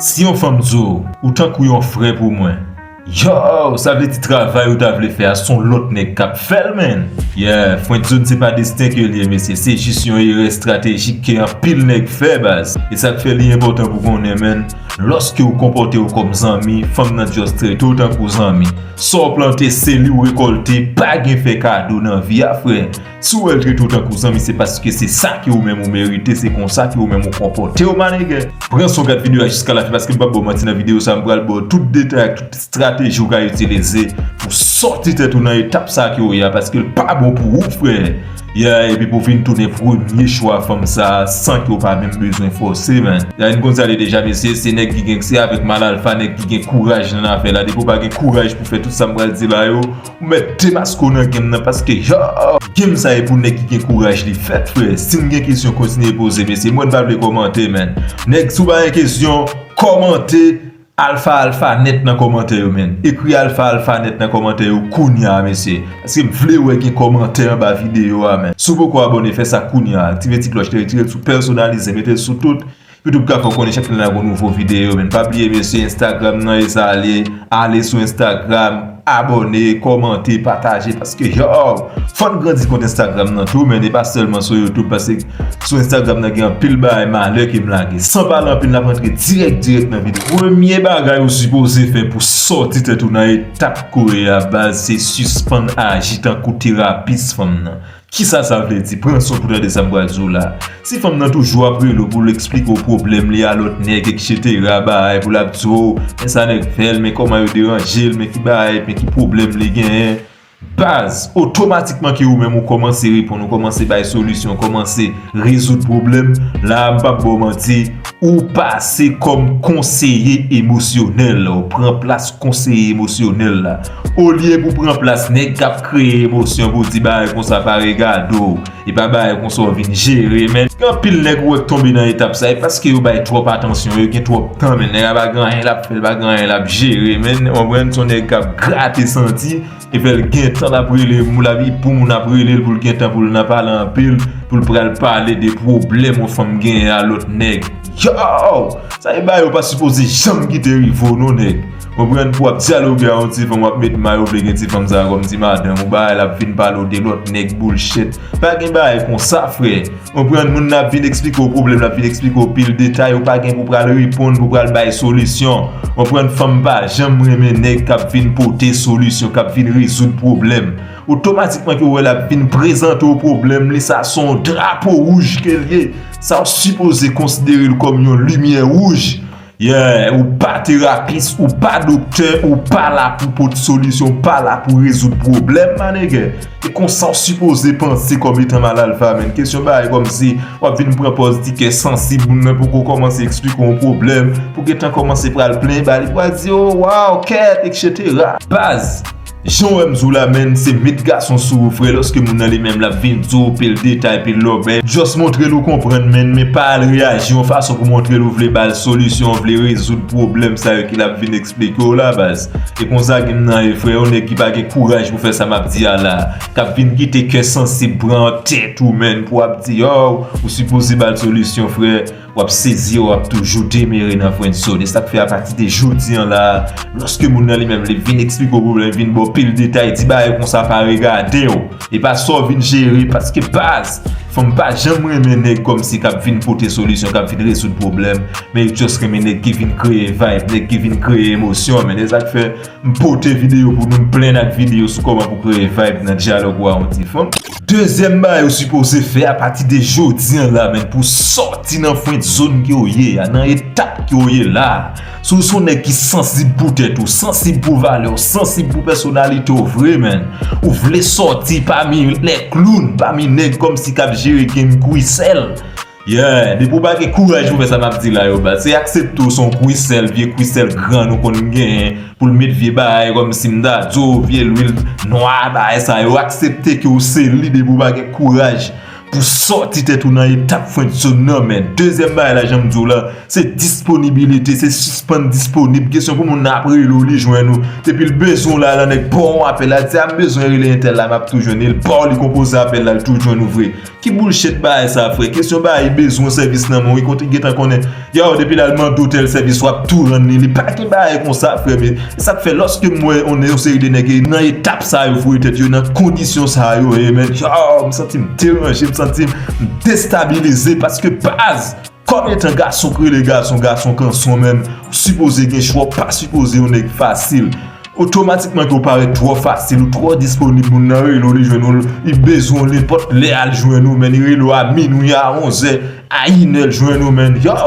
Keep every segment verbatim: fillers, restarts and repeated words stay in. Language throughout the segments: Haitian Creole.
Si yon fanm di w, ou tankou yon frè pou mwen. Yo, sa vle di travay ou ta vle fè a, se yon lòt nèg k ap fè l, menn. Yeah, friendzone se pa desten ke l ye, mesye. Se jis yon erè estratejik ke anpil nèg fè, baz. E sa k fè li enpòtan pou konnen, menn. Lòske ou konpòte w kòm zanmi, fanm nan just trete w tankou zanmi. Sa w plante, se li w rekòlte, pa gen fè kado nan vi a, frè. Si w wè l trete w tankou zanmi, se paske se sa ke ou menm ou merite, se konsa ke ou menm ou konpòte w, manègè. Pran son gad videyo a jiska lafen, paske m p ap ba w manti, nan videyo sa a, m pral ba w tout detay ak tout estrateji ou ka itilize pou sòti tèt ou nan etap sa ke w ye a, paske l pa bon pou ou, frè. Yeah, epi pou w vin tounen premye chwa fanm sa a, san ke w pa menm bezwen fòse, man. Yeah, n konn sa l ye deja, mesye, se nèg ki gen, se avèk mal alfa, nèg ki gen kouraj nan afè la. Depi w pa gen kouraj pou fè tout sa m pral di la yo, ou mèt demaske w nan game nan, paske, yo, game sa e pou nèg ki gen kouraj li fèt, frè. Si n gen kesyon, kontinye poze, mesye. Mwen, m pa vle kòmante, man. Nèg, si w pa gen kesyon, kòmante alfa alfa nèt nan kòmantè yo, man. Ekri alfa alfa nèt nan kòmantè yo kounya, mesye. Paske m vle wè gen kòmantè anba videyo a, man. Si w poko abòne, fè sa kounya. Aktive ti klòch, te retire l sou pèsonalize, mete l sou tout. YouTube ka fè w konnen chak lè n ap gen nouvo videyo, man. Pa bliye, mesye, Instagram nan, e sa ale, ale sou Instagram, abòne, kòmante, pataje, paske, yo, fò n grandi kont Instagram nan tou, man, e pa sèlman sou YouTube, paske sou Instagram nan gen anpil bagay malè ke m lage. San pale anpil, n ap rantre dirèk, dirèk nan videyo. Premye bagay ou sipoze fè pou sòti tèt ou nan etap ke w ye a, baz, se sispann aji tankou terapis fanm nan. Kisa sa vle di? Pran son pou w tande sa m pral di w la. Si fanm nan toujou ap rele w pou l eksplike w pwoblèm li a lòt nèg, etsetera, bagay pou l ap di w, men sa nèg fè l, men kòman yo deranje l, men ki bagay, men ki pwoblèm li genyen, baz, otomatikman ke ou menm ou kòmanse reponn, ou kòmanse bay solisyon, ou kòmanse rezoud pwoblèm, la a m p ap ba w manti, ou pase kòm konseye emosyonèl la, ou pran plas konseye emosyonèl la. Olye pou pran plas nèg k ap kreye emosyon pou di bagay konsa pa regade w, e pa bagay konsa w vin jere, man. Gen anpil nèg ou wè k tonbe nan etap sa, e paske yo bay twòp atansyon, yo gen twòp tan, man. Nèg la pa gen anyen l ap fè, l pa gen anyen l ap jere, man. Ou konprann, se yon nèg k ap grate santi, e fè l gen tan l ap rele moun, l ap, pou moun ap rele l, pou l gen tan pou l nan pale anpil, pou l pral pale de pwoblèm yon fanm genyen a lòt nèg. Yo! Sa e bagay yo pa sipoze janm kite rive w non, nèg. Konprann, pou w ap dyaloge a yon ti fanm, w ap met may, ou vle gen ti fanm sa a kòm ti madanm ou, bagay l ap vin pale w de lòt nèg, bullshit. Pa gen bagay konsa, frè. Konprann, moun nan ap vin eksplike w pwoblèm, l ap vin eksplike w pil detay, ou pa gen pou pral reponn, pou pral bay solisyon. Konprann, fanm pa janm renmen nèg k ap vin pote solisyon, k ap vin rezoud pwoblèm. Otomatikman ke w wè l ap vin prezante w pwoblèm li, sa se yon drapo wouj ke l ye. Sa w sipoze konsidere l kòm yon limyè wouj. Yeah, ou pa terapis, ou pa doktè, ou pa la pou pote solisyon, ou pa la pou rezoud pwoblèm, manègè. E konsa w sipoze panse kòm etan mal alfa, man. Kesyon bagay kòmsi w ap vin pran pòz di kè sansib, moun nan poko kòmanse eksplike w yon pwoblèm, pou gentan kòmanse pral plenyen ba li, pral di, "Oh, waw, kèt," etsetera. Baz, jan w wè m di w la, man, se met gason sou ou, frè. Lòske moun nan li menm l ap vin di w pil detay, pil lòbèy, just montre l ou konprann, man, men pa al reyaji yon fason pou montre l ou vle ba l solisyon, ou vle rezoud pwoblèm sa yo ke l ap vin eksplike w la, baz. E konsa game nan ye, frè, yon nèg ki pa gen kouraj pou fè sa m ap di a la, k ap vin kite kè sansib pran tèt ou, man, pou w ap di, yo, ou sipoze ba l solisyon, frè. W ap sezi, w ap toujou demere nan friendzone. E sa k fè apati de jodi an la, lòske moun nan li menm li vin eksplike w pwoblèm, vin ba w pil detay, di bagay konsa pa regade w. E pa sa w vin jere, paske baz, fanm pa janm renmen nèg kòmsi k ap vin pote solisyon, k ap vin rezoud pwoblèm, men yo just renmen nèg ki vin kreye vibe, nèg ki vin kreye emosyon, man. E sa k fè m pote videyo pou nou, m plen ak videyo sou kòman pou kreye vibe nan dyalòg ou a yon ti fanm. Dezyèm bagay ou sipoze fè apati de jodi an la, man, pou sòti nan friendzone ke w ye a, nan etap ke w ye la. Si w se yon nèg ki sansib pou tèt ou, sansib pou valè w, sansib pou pèsonalite w vre, man. Ou vle sòti pami lè kloun, pami nèg kòmsi k ap jere game Kwikcell. Yeah, depi w pa gen kouraj pou fè sa m ap di la yo, baz, se aksepte w se yon Kwikcell, vye Kwikcell grann ou konn genyen, pou l met vye bagay kòmsi m ta di w, vye lwil nwa, bagay sa yo, aksepte ke w se li depi w pa gen kouraj Pou sòti tèt ou nan etap friendzone nan, men. Dezyèm bagay la, jan m di w la, se disponibilite, se sispann disponib. Kesyon pou moun nan ap rele w, li jwenn ou. Depi l bezwen w la, la nèg ba w yon apèl la, di a m bezwen rele entèl la, m ap tou jwenn li. L ba w, li konpoze apèl la, l tou jwenn ou vre. Ki bullshit bagay sa, frè? Kesyon bagay, li bezwen sèvis nan men w, li konn gentan konnen. Yo, depi l al mande w tèl sèvis, w ap tou rann li. Li pa gen bagay konsa, frè, men e sa k fè, lòske m wè on, yon seri de nèg nan etap sa yo, foure tèt yo nan kondisyon sa yo, e, men, yo, m santi m deranje, m santi m destabilize, paske baz, kòm etan gason k rele gason, gason kanson, men, ou sipoze gen chwa, w pa sipoze yon nèg fasil. Otomatikman ke w parèt twò fasil, ou twò disponib, moun nan rele w, li jwenn ou, li bezwen w nenpòt lè, al jwenn ou, men, li rele w a minwi, a onzè, a inè, l jwenn ou, men. Yo!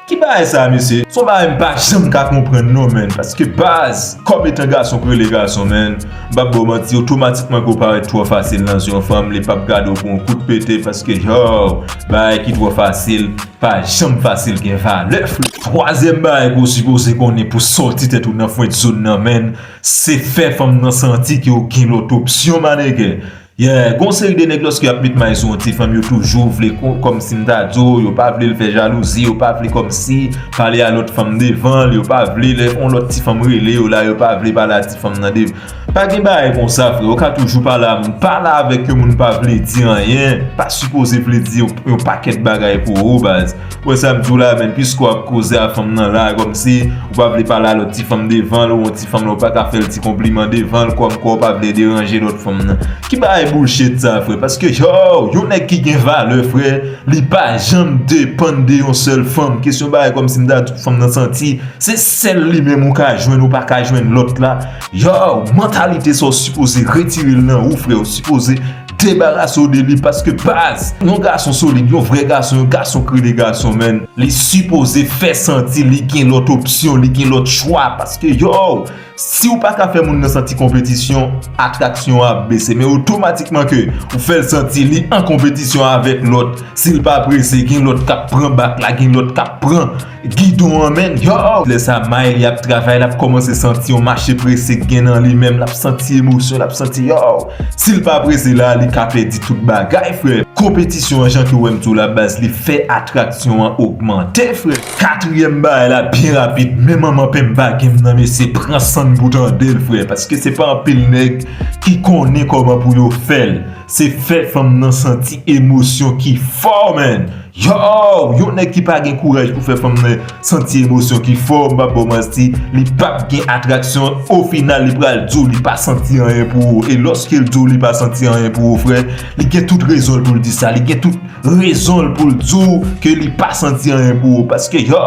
Ki bagay sa, mesye? Se yon bagay m pa janm ka konprann non, menn. Paske baz, kòm etan gason k rele gason, menn, m p ap ba w manti, otomatikman ke w parèt twò fasil nan zye yon fanm, li p ap gade w pou yon kout pete, paske, yo, bagay ki twò fasil pa janm fasil gen valè, frè. Twazyèm bagay ke w sipoze konnen pou sòti tèt ou nan friendzone nan, menn, se fè fanm nan santi ke w gen lòt opsyon, manege. Yeah, gon seri de nèg, lòske y ap met may sou yon ti fanm, yo toujou vle, kò- kòmsi m ta di w, yo pa vle l fè jalouzi, yo pa vle kòmsi pale a lòt fanm devan l, yo pa vle lè yon lòt ti fanm rele yo la, yo pa vle pale a ti fanm nan devan. Pa gen bagay konsa, frè, ou ka toujou pale a moun. Pale avèk yon moun pa vle di anyen, pa sipoze vle di yon, yon pakèt bagay pou ou, baz. Ou wè sa m di w la, menn, piske w ap koze a fanm nan la, kòmsi ou pa vle pale a lòt ti fanm devan l, ou yon ti fanm la, ou pa ka fè l ti konpliman devan l, kòmkwa w pa vle deranje lòt fanm nan. Ki bagay bullshit sa, frè? Paske, yo, yon nèg ki gen valè, frè, li pa janm depann de yon sèl fanm. Kesyon bagay kòmsi m ta di fanm nan santi, se sèl li menm ou ka jwenn, ou pa ka jwenn lòt la. Yo, mantalite sa w sipoze retire l nan ou, frè, ou sipoze debarase w de li, paske baz, yon gason solid, yon vrè gason, yon gason k rele gason, menn, li sipoze fè santi li gen lòt opsyon, li gen lòt chwa, paske, yo, si w pa ka fè moun nan santi konpetisyon, atraksyon an ap bese, men otomatikman ke ou fè l santi li an konpetisyon avèk lòt, si l pa prese, gen lòt k ap pran bak la, gen lòt k ap pran gidon an, menn, yo! Lè sa, may li ap travay, l ap kòmanse santi yon mache prese k gen nan li menm, l ap santi emosyon, l ap santi, yo! Si l pa prese la, li ka pèdi tout bagay, frè. Konpetisyon an, jan ke w wè m di w la, baz, li fè atraksyon an ogmante, frè. Katriyèm bagay la, byen rapid, men manman pen m pa gen m nan, mesye, pran san n pou tande l, frè, paske se pa anpil nèg ki konnen kòman pou yo fè l. Se fè fanm nan santi emosyon ki fò, menn. Yo, yon nèg ki pa gen kouraj pou fè fanm nan santi emosyon ki fò, m p ap ba w manti, li p ap gen atraksyon. Ofinal, li pral di w li pa santi anyen pou ou. E lòske l di w li pa santi anyen pou ou, frè, li gen tout rezon l pou l di sa. Li gen tout rezon l pou l di w ke li pa santi anyen pou ou. Paske, yo,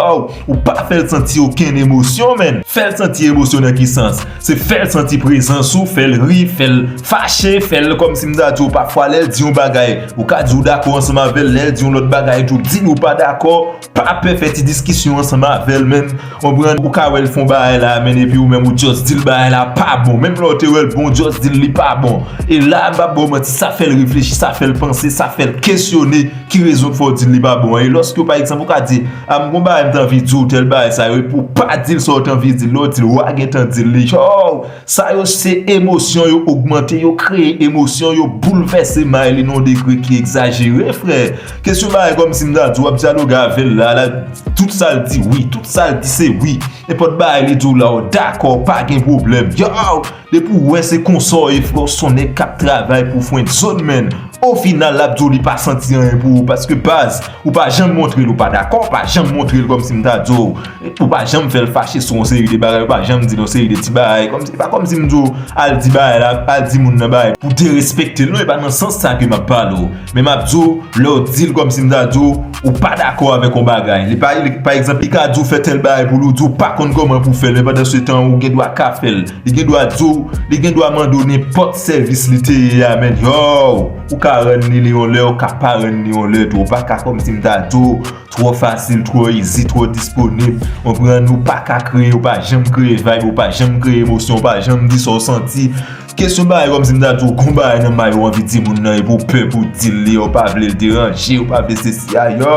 ou pa fè l santi okenn emosyon, menn. Fè l santi emosyon nan ki sans? Se fè l santi prezans ou, fè l ri, fè l fache, fè l kòmsi m ta di w pafwa lè l di yon bagay, ou ka di w dakò ansanm avè l, lè l di yon lòt bagay tou, di l ou pa dakò, pa pè fè ti diskisyon ansanm avè l, menn. Konprann? Ou ka wè l fè yon bagay la, menn, epi ou menm ou just di l bagay la pa bon. Menm lè w te wè l bon, just di l li pa bon. E la, m p ap ba w manti, sa fè l reflechi, sa fè l panse, sa fè l kesyone ki rezon k fè w di l li pa bon an. E lòske, pa egzanp, ou ka di, a, m gon bagay m t anvi di w, tèl bagay sa yo, epi w pa di l sa w t anvi di l, lè w di l, w a gentan di l li. Yo! Sa yo se emosyon yo ogmante, yo kreye emosyon, yo boulvèse may li nan yon degre ki egzajere, frè. Kesyon bagay kòmsi m ta di w ap dyaloge avè l la, la, tout sa l di wi, tout sa l di se wi. Nenpòt bagay li di w la, w dakò, pa gen pwoblèm. Yo, depi w wè se konsa w ye, frè, w se yon nèg k ap travay pou friendzone, menn. Ofinal, l ap di w li pa santi anyen pou ou, paske baz, ou pa janm montre l ou pa dakò, ou pa janm montre l kòmsi m ta di w, ou pa janm fè l fache sou yon seri de bagay, ou pa janm di l yon seri de ti bagay, kòmsi, e pa kòmsi m di w al di bagay la, al di moun nan bagay pou derespekte l, non, e pa nan sans sa ke m ap pale w, men m ap di w, lè w di l kòmsi m ta di w, ou pa dakò avèk yon bagay, li pa, li, pa egzanp, li ka di w fè tèl bagay pou li, ou di w pa konn kòman pou fè l, men pandan se tan, ou gen dwa ka fè l. Li gen dwa di w, li gen dwa mande w nenpòt sèvis li te ye a, menn. Yo, ou ka rann li li yon lè, ou ka pa rann li yon lè tou. Ou pa ka kòmsi m ta di w, twò fasil, twò easy, twò disponib. Konprann? Ou pa ka kreye, ou pa janm kreye vibe, ou pa janm kreye emosyon, ou pa janm di sa w santi. Kesyon bagay kòmsi m ta di w, gon bagay nan may ou anvi di moun nan, epi w pè pou w di l li, ou pa vle l deranje, ou pa vle sesi a, yo.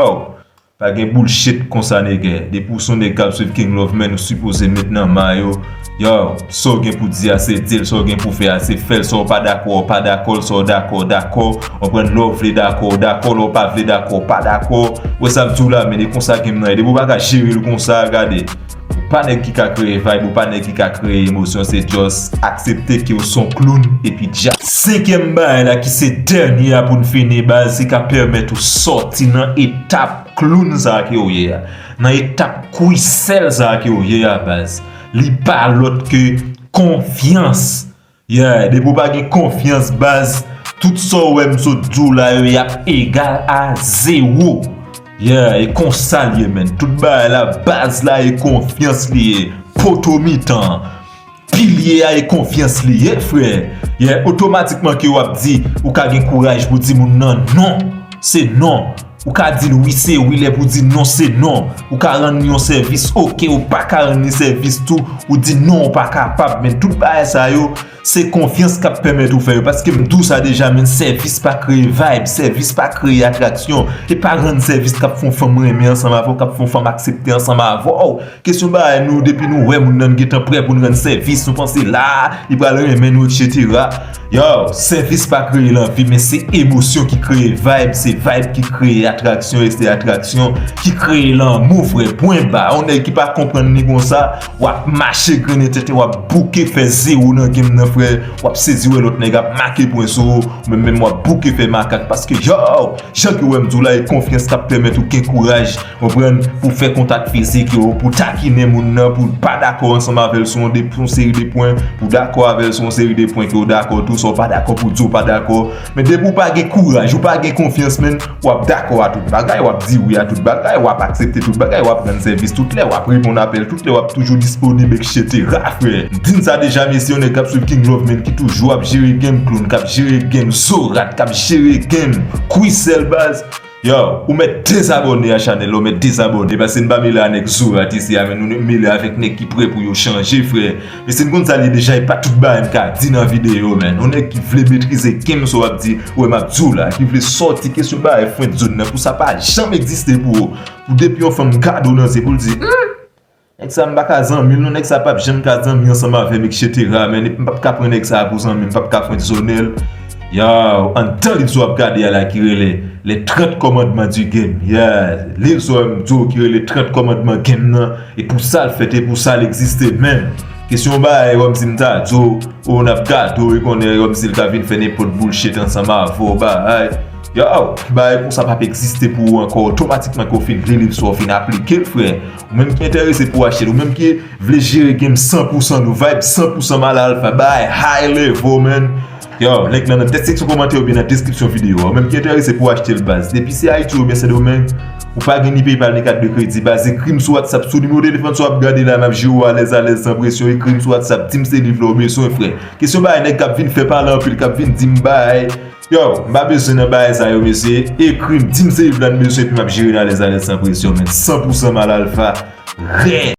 Pa gen bullshit konsa, nègè. Depi w se yon nèg k ap swiv King Love, menn, ou sipoze met nan may ou Yo, sa w gen pou di a, se di l, sa w gen pou fè a, se fè l, sa w pa dakò, w pa dakò, sa w dakò, w dakò, w konprann, lè w vle dakò, w dakò, lè w pa vle dakò, w pa dakò. Wè sa m di w la, men e konsa game nan ye, depi w pa ka jere l konsa, gade. Ou pa nèg ki ka kreye vibe, ou pa nèg ki ka kreye emosyon, se just aksepte ke w se yon clown, epi dja. Senkyèm bagay la ki se dènye a pou n fini, baz, se ka pèmèt ou sòti nan etap clown sa ke w ye a. Nan etap kwisèl sa ke w ye a, baz. Li pa lòt ke konfyans. Yeah, depi w pa gen konfyans, baz, tout sa w wè m sot di w la yo, y ap egal a zewo. Yeah, e konsa l ye, menn. Tout bagay la, baz la, e konfyans li ye. Poto mitan an. Pilye a e konfyans li ye, frè. Yeah, otomatikman ke w ap di, ou ka gen kouraj pou di moun nan non, se non. Ou ka di l wi, se wi, lè pou di non, se non. Ou ka rann li yon sèvis, oke, ou pa ka rann li sèvis tou, ou di non, ou pa kapab. Men tout bagay sa yo, se konfyans k ap pèmèt ou fè yo. Paske m di w sa deja, men sèvis pa kreye vibe, sèvis pa kreye atraksyon. E pa rann sèvis k ap fè yon fanm renmen ansanm avè w, k ap fè yon fanm aksepte ansanm avè w. Kesyon bagay nou, depi nou wè moun nan, n gentan prè pou n rann sèvis, nou panse la, li pral renmen nou, etsetera. Yo, sèvis pa kreye lanvi, men se emosyon ki kreye vibe, se vibe ki kreye atraksyon, e se atraksyon ki kreye lanmou, frè, pwen ba. Yon nèg ki pa konprann li konsa, w ap mache grennen tenten, w ap bouke fè zewo nan game nan, frè, w ap sezi wè lòt nèg ap make pwen sou ou, ou menm menm w ap bouke fè makak, paske yo, jan ke w wè m di w la, e konfyans k ap pèmèt ou gen kouraj, konprann, pou fè kontak fizik yo, pou takinen moun nan, pou pa dakò ansanm avè l sou yon de, sou yon seri de pwen, pou dakò avè l sou yon seri de pwen ke w dakò tou, sa w pa dakò pou di w pa dakò. Men depi w pa gen kouraj, ou pa gen konfyans, menn, w ap dakò a tout bagay, w ap di wi a tout bagay, w ap aksepte tout bagay, w ap rann sèvis tout lè, w ap reponn apèl tout lè, w ap toujou disponib, etsetera, frè. M di n sa deja, mesye, yon nèg k ap swiv King Love, menn, ki toujou ap jere game clown, k ap jere game zorat, k ap jere game kwisèl, baz. Yo, ou mèt dezabòne a chanèl la, ou mèt dezabòne, paske n pa mele a nèg zorat isi a, men nou mele avèk nèg ki prè pou yo chanje, frè. Men si n konn sa l ye deja, e pa tout bagay m ka di nan videyo, menn. Yon nèg ki vle metrize game sa w ap di, ou wè m ap di w la, ki vle sòti kesyon bagay frendzone nan, pou sa pa janm egziste pou ou. Pou depi yon fanm gade w nan zye, pou l di, hmm, nèg sa m pa ka zanmi l non, nèg sa p ap janm ka zanmi ansanm avè m, etsetera. Men m p ap ka pran nèg sa pou zanmi m, m p ap ka frendzone l. Yo, anndan liv sa w ap gade a la ki rele Les trente commandements du game. Yeah, liv sa w m di w ki rele trente commandements game nan, e pou sa l fèt, e pou sa l egziste menm. Kesyon bagay, wè m si m ta di w, o, n ap gade w, e konnen wè m si l ka vin fè nenpòt bullshit ansanm avè w, bagay. Yo, bagay konsa p ap egziste pou ou ankò, otomatikman ke w fin li liv sa w, w fin aplike l, frè. Ou menm ki enterese pou w achte l, ou menm ki vle jere game san pou san nou, vibe san pou san Mala Alpha, bagay high level, man. Yo, link lan nan description kòmantè oubyen nan deskripsyon videyo a. Ou menm ki enterese pou w achte l, baz. Depi se Ayiti oubyen Sendomeng, ou pa gen ni PayPal ni kat de kredi, baz, ekri m sou WhatsApp, sou nimewo telefòn sa w ap gade la, m ap jere w alèz alèz san presyon, ekri m sou WhatsApp, di m se liv la w bezwen, frè. Kesyon bagay nèg k ap vin fè pale anpil, k ap vin di m bagay, yo, m pa bezwen nan bagay sa yo, mesye. Ekri m, di m se liv la n bezwen, epi m ap jere n alèz alèz san presyon, men san pou san Mala Alpha, rèd.